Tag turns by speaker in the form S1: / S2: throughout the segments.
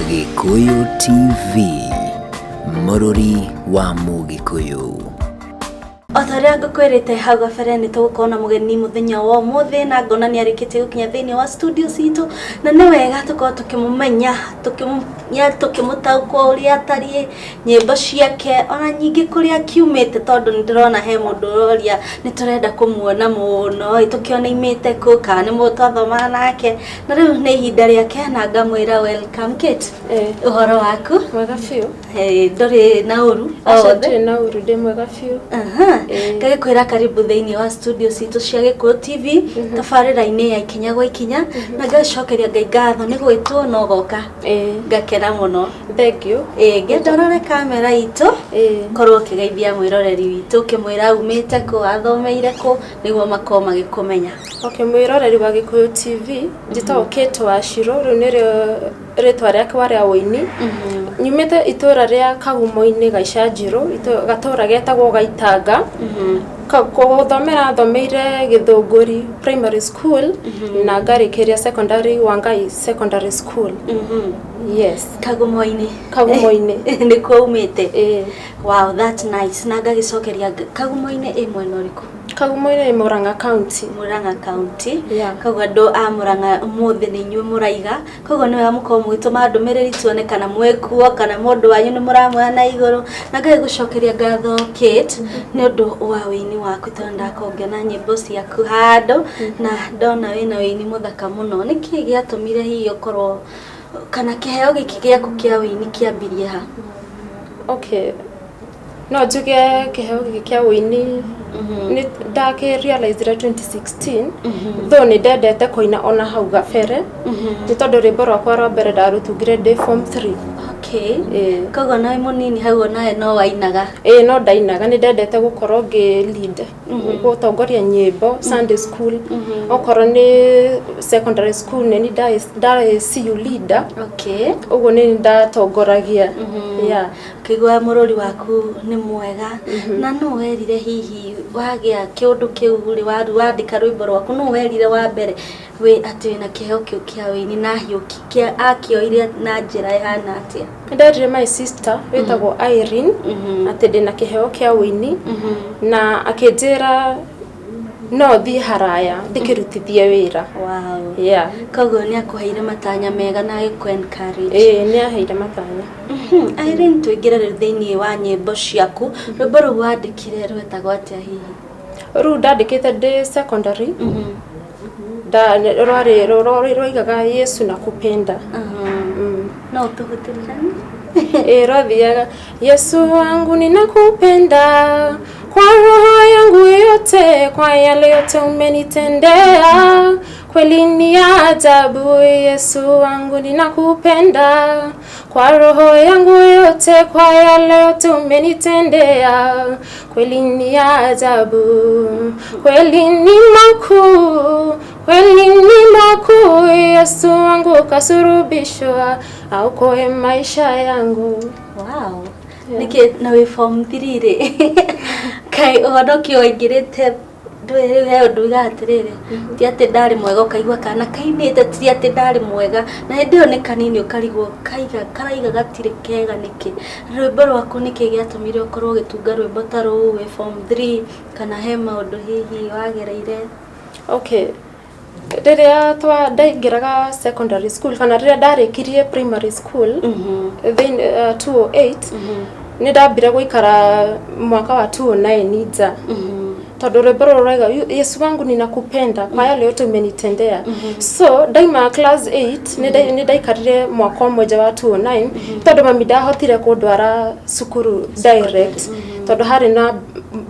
S1: Gĩkũyũ TV, mũrũri wa Mũgĩkũyũ.
S2: O ta ũrĩa ngũkwĩrĩte hau gabere, nĩ tũgũkorwo na mũgeni mũthenya wa ũmũthĩ, na ngona nĩ arĩkĩtie gũkinya thĩinĩ wa studio citũ, na nĩ wega tũkorwo tũkĩmũmenya, tũkĩmũmenya, tũkĩmũtaũkwo ũrĩa atariĩ, nyĩmbo ciake, ona nyingĩ kũrĩa akiumĩte, tondũ nĩ ndĩrona he mũndũ ũroria nĩ tũrenda kũmuona mũno ĩ, tũkĩone imĩte kũ, kana nĩ mũndũ twathomaga nake. Na rĩu nĩ ihinda rĩake, na ngamwĩra welcome, Kate. Ũhoro waku?
S3: Mwega biũ.
S2: Ndũrĩ na ũru o
S3: Aca.
S2: wothe?
S3: Ndirĩ na ũru, ndĩ mwega biũ.
S2: Ngagĩkwĩra karibu thĩinĩ wa studio citũ cia Gĩkũyũ TV, tabarĩra-inĩ ya Ikinya gwa Ikinya, na ngagĩcokeria Ngai ngatho nĩ gwĩtwo na ũgoka. Ngakena mũno.
S3: Thank you.
S2: Ngenda ũrore kamera itũ, korwo ũkĩgeithia mwĩroreri witũ, ũkĩmwĩra umĩte kũ, athomeire kũ, nĩguo makorwo magĩkũmenya.
S3: Okay, mwĩroreri wa Gĩkũyũ TV, njĩtagwo Kate Wachirũ, rĩu nĩrĩo rĩtwa rĩakwa rĩa ũini. Nyumĩte itũra rĩa Kagumo-inĩ, Gaicanjirũ, gatũra getagwo Gaitanga. Gũthomera thomeire Gĩthũngũri Primary School na ngarĩkĩria secondary Wangai Secondary School. Yes.
S2: Kagumo-inĩ.
S3: Kagumo-inĩ.
S2: Nĩkuo umĩte?
S3: Ĩĩ.
S2: Wow, that's nice. Na ngagĩcokeria Kagumo-inĩ ĩ mwena ũrĩkũ?
S3: Kagumo-inĩ nĩ Murang'a County.
S2: Murang'a County.
S3: Yeah.
S2: Koguo andũ a Murang'a, ũmũthĩ nĩ inyuĩ mũraiga, koguo nĩ wega mũkorwo mũgĩtũma ndũmĩrĩri tuone kana mwĩkuo, kana mũndũ wanyu nĩ mũramuoya na igũrũ. Na ngagĩgũcokeria ngatho, Kate, nĩ ũndũ wa wĩini waku, tondũ ndakorwo ngĩona nyĩmbo ciaku handũ na ndona wĩna wĩini mũthaka mũno. Nĩkĩ gĩatũmire hihi ũkorwo, kana kĩheo gĩkĩ gĩaku kĩa wĩini kĩambirie ha?
S3: Okay, no njuge kĩheo gĩkĩ kĩa ũini nĩ ndakĩ realize 2016, though nĩ ndendete kũina ona hau gabere, nĩ tondũ rwĩmbo rwakwa rwa mbere ndarũtungire ndĩ form 3.
S2: Koguo nawe mũnini hau onawe no wainaga?
S3: Ĩĩ, no ndainaga. Nĩ ndendete gũkorwo ngĩ lead, gũtongoria nyĩmbo Sunday school, okorwo nĩ secondary school nĩ ni ndarĩ CU leader. Ũguo nĩ ndatongoragia, yeah.
S2: Ũkĩigua mũrũri waku nĩ mwega. Na nũ werire hihi wagĩa kĩũndũ kĩu rĩ, wandĩka rwĩmbo rwaku, nũ werire wa mbere wĩ atĩ wĩna kĩheo kĩu kĩa wĩini, na hiũki akĩoire na njĩra ĩhana atĩa?
S3: Nĩ nderire my sister wĩtagwo Irene atĩ ndĩna kĩheo kĩa ũini, na akĩnjĩra no thiĩ haraya ndĩkĩrutithie wĩra. Yeah.
S2: Koguo nĩ akũheire matanya mega na agĩkũ encourage.
S3: Ĩĩ, nĩ aheire matanya.
S2: Irene, tũingĩre rĩu thĩinĩ wa nyĩmbo ciaku. Rwĩmbo rũu wandĩkire rwetagwo atĩa hihi?
S3: Rũu ndandĩkĩte ndĩ secondary, rwarĩ rwaigaga "Yesu nakupenda".
S2: No ũtũhutĩrĩre?
S3: Ĩ, rwathiaga, "Yesu wangu ninakupenda kwa roho yangu yote, kwa yale yote umenitendea, kweli ni ajabu. Yesu wangu ninakupenda kwa roho yangu yote, kwa yale yote umenitendea, kweli ni ajabu, kweli ni makuu, kweli ni makuu. Yesu wangu kasurubishwa aokoe maisha yangu."
S2: Wow. Nĩkĩ na wĩ form 3 rĩ, kaĩ ũhonokio waingĩrĩte ndũĩ? Rĩu he ũndũ ugaga atĩrĩrĩ, ti atĩ ndarĩ mwega, ũkaigua kana kainĩte, ti atĩ ndarĩ mwega, na hĩndĩ ĩyo nĩ kanini, ũkarigwo kaiga karaiga gatirĩ kega nĩkĩ. Rwĩmbo rwaku, nĩkĩ gĩatũmire ũkorwo ũgĩtunga rwĩmbo ta rũu wĩ form 3, kana he maũndũ hihi wagereire?
S3: Okay, rĩrĩa twa ndaingĩraga secondary school, kana rĩrĩa ndarĩkirie primary school thĩinĩ 208, nĩ ndambire gũikara mwaka wa 209 nja, tondũ rwĩmbo rũrũ rwaiga, "Yesu wangu ninakupenda kwa yale yote umenitendea." So ndaima class 8, nĩ ndaikarire mwaka ũmwe nja wa 209, tondũ mami ndahotire kũndwara cukuru direct, tondũ harĩ na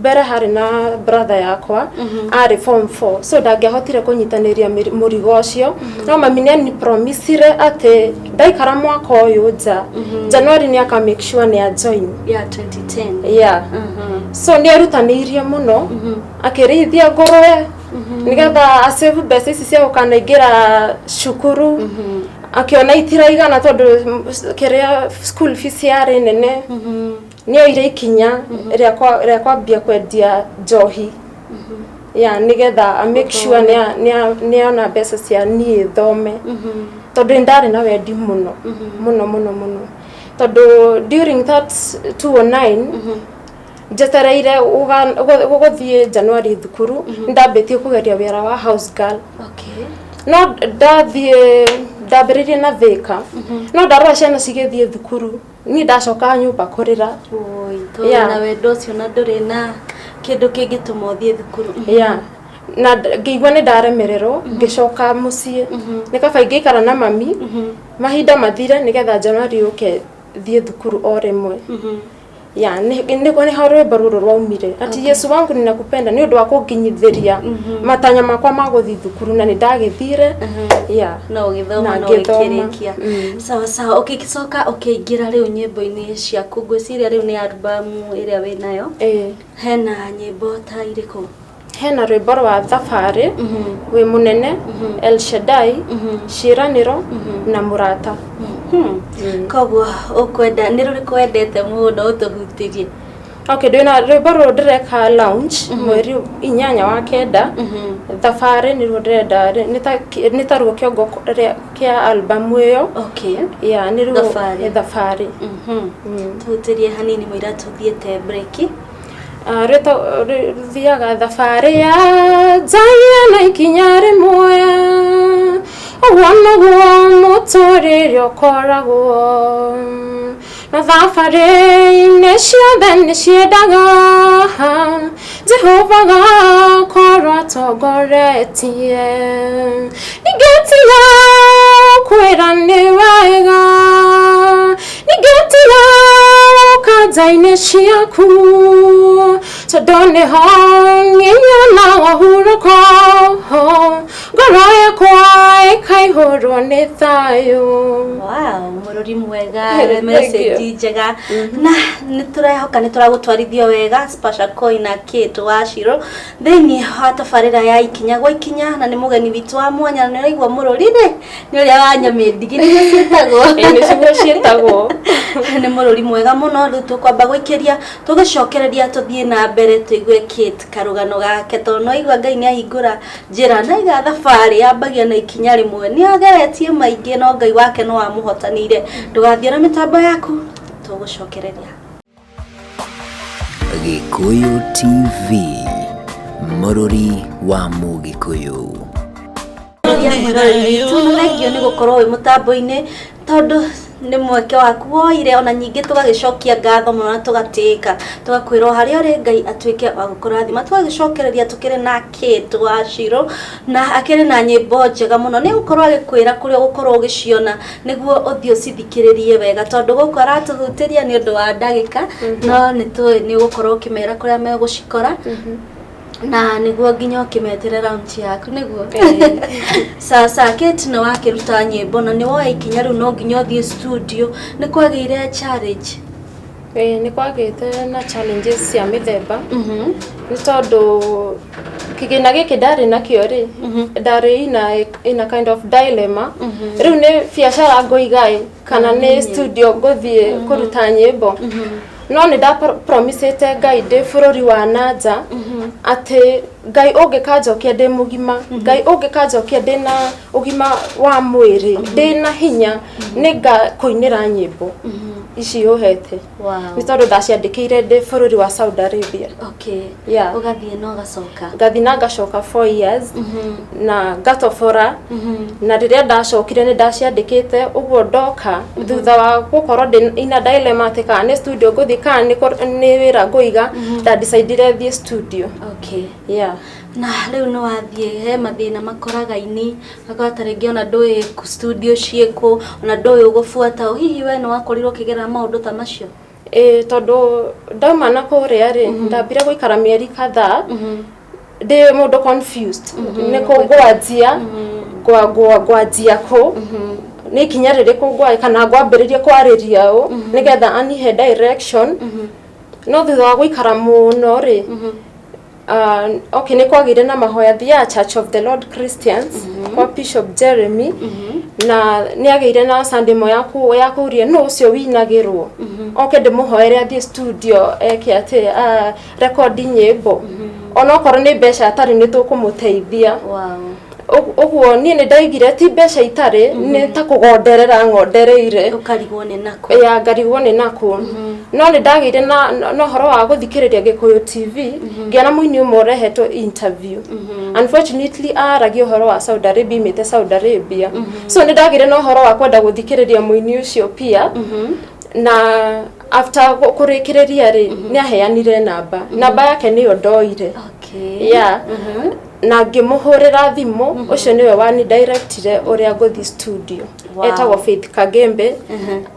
S3: mbere harĩ na brother yakwa arĩ form 4, so ndangĩahotire kũnyitanĩria mũrigo ũcio. No mami nĩ anipromisire atĩ ndaikara mwaka ũyũ nja, January nĩ aka make sure nĩ a join.
S2: Ya 2010?
S3: Yeah. So nĩ erutanĩirie mũno, akĩrĩithia ngũrwe nĩgetha asave mbeca ici cia gũkanaingĩra cukuru. Akĩona itiraigana, tondũ kĩrĩa school fees yarĩ nene, nĩ oire ikinya rĩa kwambia kwendia njohi ya nĩgetha a make sure nĩ ona mbeca cia niĩ thome. Tondũ nĩ ndarĩ na wendi mũno mũno mũno mũno, tondũ during that 209 njetereire gũthiĩ January thukuru, nĩ ndambĩtie kũgeria wĩra wa house girl. No ndathiĩ ndambĩrĩirie na Thĩka, no ndarora ciana cigĩthiĩ thukuru, niĩ ndacokaga nyũmba kũrĩra.
S2: Oi, tondũ na wendo ũcio na ndũrĩ na kĩndũ kĩngĩtũma ũthiĩ thukuru.
S3: Yeah, na ngĩigua nĩ ndaremererwo, ngĩcoka mũciĩ. Nĩ kaba ingĩikara na mami mahinda mathire, nĩgetha January yũke thiĩ thukuru o rĩmwe. Ya, nĩho rwĩmbo rũrũ rwaumire, ati "Yesu wangu ninakupenda", nĩ ũndũ wa kũnginyithĩria matanya makwa ma gũthiĩ thukuru, na nĩ ndagĩthire ya.
S2: No ũgĩthoma.
S3: Na
S2: No
S3: ngĩthoma.
S2: ũgĩkĩrĩkia. Sawa sawa, ũgĩcoka ũkĩingĩra rĩu nyĩmbo-inĩ ciaku. Ngwĩciria rĩu nĩ album ĩrĩa wĩ nayo.
S3: Ĩĩ.
S2: Hena nyĩmbo ta irĩkũ?
S3: Hena rwĩmbo rwa "Thabarĩ", "Wĩ Mũnene", "El Shaddai", "Ciĩranĩro" na "Mũrata".
S2: Koguo ũkwenda nĩ rũrĩkũ wendete mũno ũtũhutĩrie?
S3: Okay, ndĩna rwĩmbo rũrũ ndĩreka launch mweri 8 wa 9. "Thabarĩ" nĩruo ndĩrenda, nĩ ta ruo kĩongo kĩa album ĩyo. Ya, nĩruo.
S2: "Thabarĩ".
S3: "Thabarĩ".
S2: Tũhutĩrie hanini mũira tũthiĩte break.
S3: Ah, rũthiaga, thabarĩ ya njagia na ikinya rĩmwe, ũguo noguo mũtũrĩre ũkoragwo, na thabarĩ-inĩ ciothe nĩ ciendaga Jehova gakorwo atongoretie. Ningĩtiga kwĩra nĩ wega, ningĩtiga kanja-inĩ ciaku, tondũ nĩho nyonaga hurũko, ngoro yakwa ĩkaihũrwo nĩ thayũ.
S2: Wow, mũrũri mwega.
S3: Thank you.
S2: Message njega, na nĩ tũrehoka nĩ tũragũtwarithio wega, Spasha Koi na Kate Wachiro, thĩinĩ wa tabarĩra ya Ikinya gwa Ikinya, na nĩ mũgeni witũ wa mwanya. Na nĩ ũraigua mũrũri rĩ, nĩ ũrĩa wa nyamĩndigi nĩguo ciĩtagwo.
S3: Ĩĩ, nĩcio ciĩtagwo.
S2: Nĩ mũrũri mwega mũno. Rĩu tũkwamba gũikĩria, tũgĩcokereria tũthiĩ na mbere tũigue Kate karũgano gake, tondũ no igua Ngai nĩ ahingũra njĩra na iga thabarĩ yambagia na ikinya rĩmwe. Nĩ ageretie maingĩ, no Ngai wake no amũhotanĩire. Ndũgathiĩ na mĩtambo yaku, tũgũcokereria.
S1: Gĩkũyũ TV, mũrũri wa Mũgĩkũyũ.
S2: Mwĩroreri witũ, nĩ thengio nĩ gũkorwo wĩ mũtambo-inĩ, tondũ nĩ mweke waku woire. Ona nyingĩ tũgagĩcokia ngatho mũno na tũgatĩĩka, tũgakwĩrwo harĩa ũrĩ Ngai atuĩke wa gũkũrathima. Tũgagĩcokereria tũkĩrĩ na Kate Wachiro, na akĩrĩ na nyĩmbo njega mũno. Nĩ gũkorwo agĩkwĩra kũrĩa ũgũkorwo ũgĩciona nĩguo ũthiĩ ũcithikĩrĩrie wega, tondũ gũkũ aratũhutĩria nĩ ũndũ wa ndagĩka, no nĩ tũĩ nĩ ũgũkorwo ũkĩmera kũrĩa megũcikora, na nĩguo nginya ũkĩmetere launch yaku nĩguo. Sasa Kate, nĩ wakĩruta nyĩmbo na nĩ woya ikinya rĩu no nginya ũthiĩ studio. Nĩ kwagĩire challenge?
S3: Ĩĩ, nĩ kwagĩte na challenges cia mĩthemba, nĩ tondũ kĩgĩna gĩkĩ ndarĩ nakĩo rĩ, ndarĩ ina kind of dilemma. Rĩu nĩ biacara ngũiga ĩ, kana nĩ studio ngũthiĩ kũruta nyĩmbo? No nĩ ndapromisĩte Ngai ndĩ bũrũri wa nanja atĩ Ngai ũngĩkanjokia ndĩ mũgima, Ngai ũngĩkanjokia ndĩ na ũgima wa mwĩrĩ, ndĩ na hinya, nĩ ngakũinĩra nyĩmbo ici ũhete. Nĩ tondũ ndaciandĩkĩire ndĩ bũrũri wa Saudi Arabia. Yeah.
S2: Ũgathiĩ na ũgacoka.
S3: Ngathiĩ na ngacoka 4 years na ngatobora, na rĩrĩa ndacokire nĩ ndaciandĩkĩte. Ũguo ndoka thutha wa gũkorwo ndĩ ina dilemma atĩ kana nĩ studio ngũthiĩ kana nĩ wĩra ngũiga, ndadecidire thiĩ studio. Yeah.
S2: Na rĩu nĩ wathiĩ, he mathĩna makoraga ini akora ta rĩngĩ ona ndũĩ studio ciĩkũ, ona ndũĩ ũgũbuata ũ. Hihi we nĩ wakorirwo ũkĩgerera maũndũ ta macio?
S3: Ĩĩ, tondũ ndauma na kũrĩa rĩ, ndambire gũikara mĩeri kadhaa ndĩ mũndũ confused, nĩ kũ ngwanjia, ngwanjia kũ, nĩ ikinya rĩrĩkũ ngwa kana ngwambĩrĩria kwarĩria ũ nĩgetha anihe direction. No thutha wa gũikara mũno rĩ, okay, nĩ kwagĩire na mahoya. Thiaga Church of the Lord Christians kwa Bishop Jeremy, na nĩ agĩire na Sunday ĩmwe ya kũria nũ ũcio winagĩrwo oke ndĩmũhoere athiĩ studio eke atĩ rekondi nyĩmbo, onokorwo nĩ mbeca atarĩ, nĩ tũkũmũteithia. Ũguo niĩ nĩ ndaigire ti mbeca itarĩ, nĩ ta kũgonderera ng'ondereire.
S2: Ũkarigwo nĩ nakũ.
S3: Ya, ngarigwo nĩ nakũ. No nĩ ndagĩire na ũhoro wa gũthikĩrĩria Gĩkũyũ TV, ngĩona mũini ũmwe ũrehetwo interview. Unfortunately aragia ũhoro wa Saudi Arabia, imĩte Saudi Arabia, so nĩ ndagĩire na ũhoro wa kwenda gũthikĩrĩria mũini ũcio pia. Na after kũrĩkĩrĩria rĩ, nĩ aheanire namba yake, nĩyo ndoire. Yeah. Na ngĩmũhũrĩra thimũ, ũcio nĩwe wani directire ũrĩa ngũthiĩ studio. Etagwo Faith Kagembe.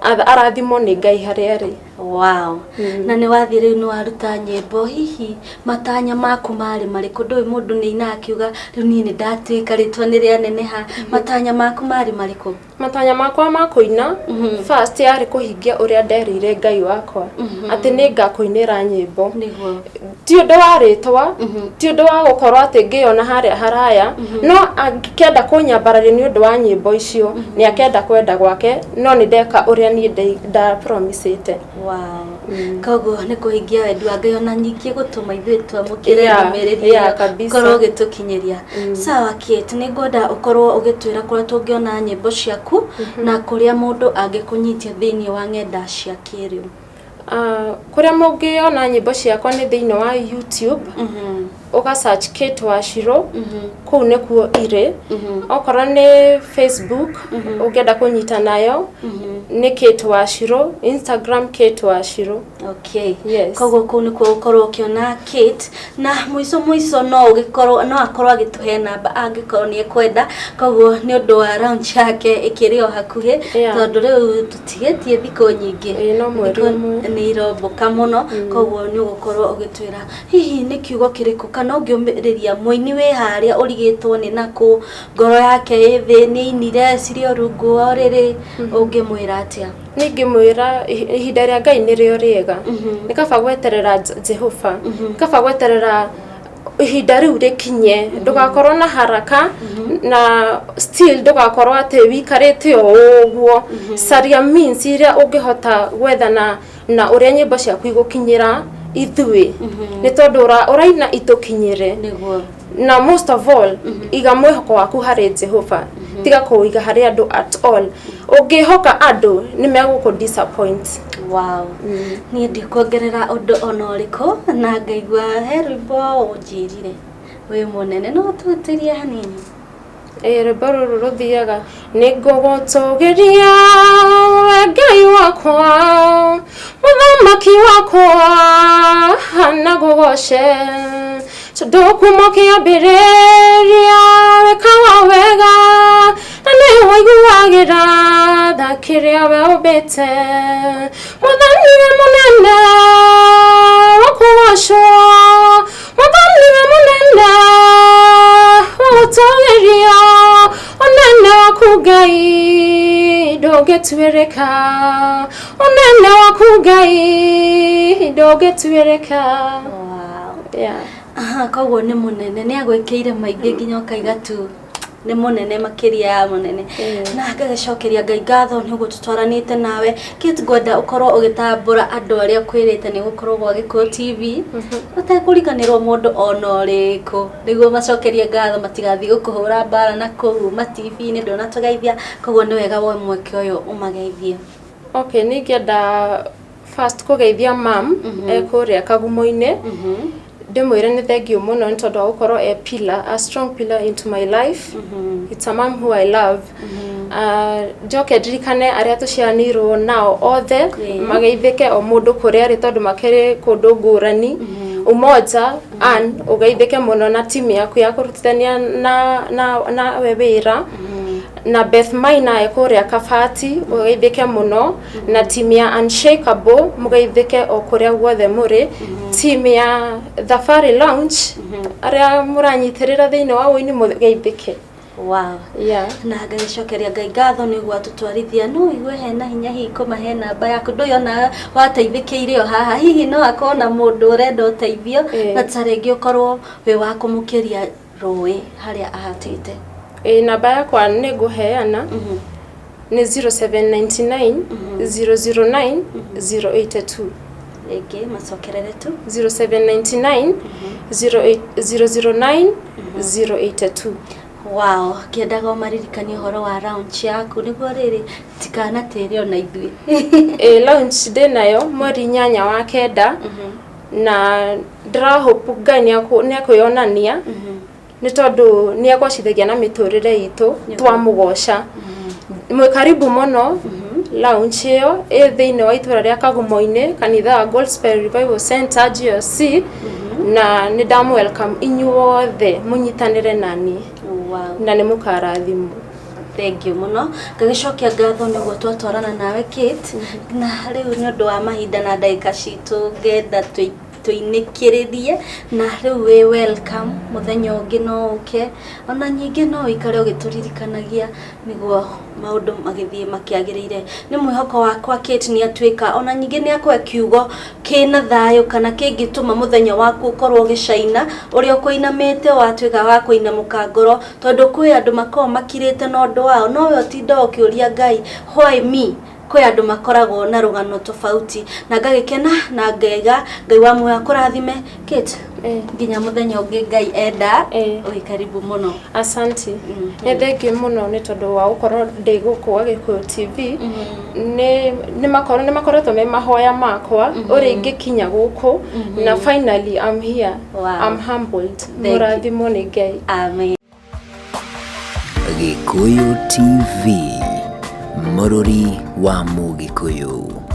S3: Arathimwo nĩ Ngai harĩa arĩ.
S2: Wow. Na nĩ wathiĩ rĩu, nĩ waruta nyĩmbo. Hihi matanya maku marĩ marĩkũ? Ndũĩ mũndũ nĩ aina akiuga rĩu niĩ nĩ ndatuĩka, rĩtwa nĩ rĩaneneha. Matanya maku marĩ marĩkũ?
S3: Matanya makwa ma kũina, first yarĩ kũhingia ũrĩa nderĩire Ngai wakwa atĩ nĩ ngakũinĩra nyĩmbo. Ti ũndũ wa rĩtwa, ti ũndũ wa gũkorwo atĩ ngĩona harĩa haraya, no angĩkenda kũnyambararia nĩ ũndũ wa nyĩmbo icio, nĩ akenda kwenda gwake, no nĩ ndeka ũrĩa niĩ nda promisĩte.
S2: Wow. Koguo nĩ kũhingia wendi wa Ngai, ona ningĩ gũtũma ithuĩ twamũkĩre ndũmĩrĩri ĩyo, korwo ũgĩtũkinyĩria. Sawa Kate, nĩ ngwenda ũkorwo ũgĩtwĩra kũrĩa tũngĩona nyĩmbo ciaku na kũrĩa mũndũ angĩkũnyitia thĩinĩ wa ng'enda cia kĩrĩu.
S3: Kũrĩa mũngĩona nyĩmbo ciakwa nĩ thĩinĩ wa YouTube, ũga search Kate Wachirũ, kũu nĩkuo irĩ. Okorwo nĩ Facebook ũngĩenda kũnyita nayo nĩ Kate Wachirũ, Instagram Kate Wachirũ.
S2: Okay.
S3: Yes.
S2: Koguo kũu nĩkuo ũkorwo ũkĩona Kate. Na mũico mũico no ũgĩkorwo no akorwo agĩtũhe namba angĩkorwo nĩ ekwenda. Koguo nĩ ũndũ wa launch yake ĩkĩrĩ o hakuhĩ, tondũ rĩu tũtigĩtie thikũ nyingĩ.
S3: Ĩĩ, no mweri
S2: Thikũ
S3: ũmwe.
S2: nĩ irombũka mũno. Koguo nĩ ũgũkorwo ũgĩtwĩra hihi nĩ kiugo kĩrĩkũ kana ũngĩũmĩrĩria mũini wĩ harĩa ũrigĩtwo nĩ nakũ, ngoro yake ĩ thĩ, nĩ ainire cirĩ o rungu wa ũrĩrĩ, ũngĩmwĩra atĩa?
S3: Ningĩmwĩra ihinda rĩa Ngai nĩrĩo rĩega. Nĩ kaba gweterera Jehova, nĩ kaba gweterera ihinda rĩu rĩkinye. Ndũgakorwo na haraka, na still ndũgakorwo atĩ wikarĩte o ũguo. Caria means iria ũngĩhota gwethana na ũrĩa nyĩmbo ciaku igũkinyĩra ithuĩ, nĩ tondũ ũraina itũkinyĩre. Na most of all, iga mwĩhoko waku harĩ Jehova, tiga kũũiga harĩ andũ at all. Ũngĩhoka andũ nĩ megũkũ disappoint.
S2: Wow. Niĩ ndikuongerera ũndũ ona ũrĩkũ, na ngaigua he rwĩmbo ũnjĩrire wĩ mũnene, no tũtĩrie hanini.
S3: Ĩ, rwĩmbo rũrũ rũthiaga: nĩ ngũgũtũgĩria we Ngai wakwa, mũthamaki wakwa, na ngũgoce, tondũ kuma kĩambĩrĩria wĩkaga wega na nĩ waiguagĩra tha kĩrĩa we ũmbĩte. Mwathani we mũnene wa kũgocwo, Mwathani we mũnene wa gũtũgĩrio, ũnene waku Ngai ndũngĩtuĩrĩka, ũnene waku Ngai ndũngĩtuĩrĩka. Yeah.
S2: Aha, koguo nĩ mũnene, nĩ agwĩkĩire maingĩ nginya ũkaiga tu nĩ mũnene makĩria ya mũnene. Na ngagĩcokeria Ngai ngatho nĩ ũguo tũtwaranĩte nawe. Kate, ngwenda ũkorwo ũgĩtambũra andũ arĩa ũkwĩrĩte nĩ gũkorwo gwa Gĩkũyũ TV ũtekũriganĩrwo mũndũ ona ũrĩkũ, nĩguo macokerie ngatho, matigathiĩ gũkũhũra mbara na kũu ma TV-inĩ ndũnatũgeithia. Koguo nĩ wega woe mweke ũyũ ũmageithie.
S3: Okay, nĩ ingĩenda first kũgeithia mam e kũrĩa Kagumo-inĩ, ndĩmwĩre nĩ thank you mũno nĩ tondũ wa gũkorwo e pillar, a strong pillar into my life. It's a mom who I love. Njoke ndirikane arĩa tũciaranĩirwo nao othe, mageithĩke o mũndũ kũrĩa arĩ, tondũ makĩrĩ kũndũ ngũrani. Umoja Ann, ũgeithĩke mũno na timu yaku ya kũrutithania na we wĩra, na Beth Maina e kũrĩa Kabati, ũgeithĩke mũno na timu ya Unshakable, mũgeithĩke o kũrĩa guothe mũrĩ. Timu ya Thabarĩ Lounge, arĩa mũranyitĩrĩra thĩinĩ wa ũini, mũgeithĩke. Yeah.
S2: Na ngagĩcokeria Ngai ngatho nĩ ũguo atũtwarithia. No igue hena hinya hihi kũmahe namba yaku, ndũĩ ona wateithĩkĩire o haha, hihi no akorwo na mũndũ ũrenda ũteithio, na ta rĩngĩ ũkorwo wĩ wa kũmũkĩria rũĩ harĩa ahatĩte.
S3: Ĩ, namba yakwa nĩ ngũheana, nĩ 0799 009 082.
S2: Rĩngĩ macokerere tu.
S3: 0799 009 082.
S2: Wow, ngĩendaga ũmaririkanie ũhoro wa launch yaku nĩguo rĩrĩ tikanatĩre ona ithuĩ.
S3: Ĩ, launch ndĩnayo mweri 8 wa 9, na ndĩrahope Ngai nĩ ekwĩonania, nĩ tondũ nĩ egocithagia na mĩtũrĩre itũ twamũgoca. Mwĩ karibu mũno. Launch ĩyo ĩ thĩinĩ wa itũra rĩa Kagumo-inĩ, kanitha wa Gospel Revival Center, GRC, na nĩ ndamũ welcome inyuothe mũnyitanĩre nani na nĩ mũkarathimwo.
S2: Thank you mũno. Ngagĩcokia ngatho nĩguo twatwarana nawe, Kate, na rĩu nĩ ũndũ wa mahinda na ndagĩka citũ, ngenda tũinĩkĩrĩrie na rĩu wĩ welcome. Mũthenya ũngĩ no ũke, ona nyingĩ no ũikare ũgĩtũririkanagia nĩguo maũndũ magĩthiĩ makĩagĩrĩire. Nĩ mwĩhoko wakwa Kate nĩ atuĩka ona nyingĩ nĩ akũhe kiugo kĩna thayũ kana kĩngĩtũma mũthenya waku ũkorwo ũgĩcaina ũrĩa ũkũinamĩte watuĩka wa kũinamũka ngoro, tondũ kwĩ andũ makoragwo makirĩte na ũndũ wao, no we ũtinda ũkĩũria Ngai, "Why me?" Kwĩ andũ makoragwo na rũgano tofauti, na ngagĩkena na ngaiga Ngai wa muoyo akũrathime, Kate. Nginya mũthenya ũngĩ Ngai enda. Wĩ karibu mũno.
S3: Asanti, nĩ thengiũ mũno nĩ tondũ wa gũkorwo ndĩ gũkũ wa Gĩkũyũ TV. Nĩ makoretwo me mahoya makwa ũrĩa ingĩkinya gũkũ, na finally I'm here. I'm humbled.
S2: Thank you.
S3: Mũrathimwo nĩ Ngai.
S2: Amen.
S1: Gĩkũyũ TV, mũrũri wa Mũgĩkũyũ.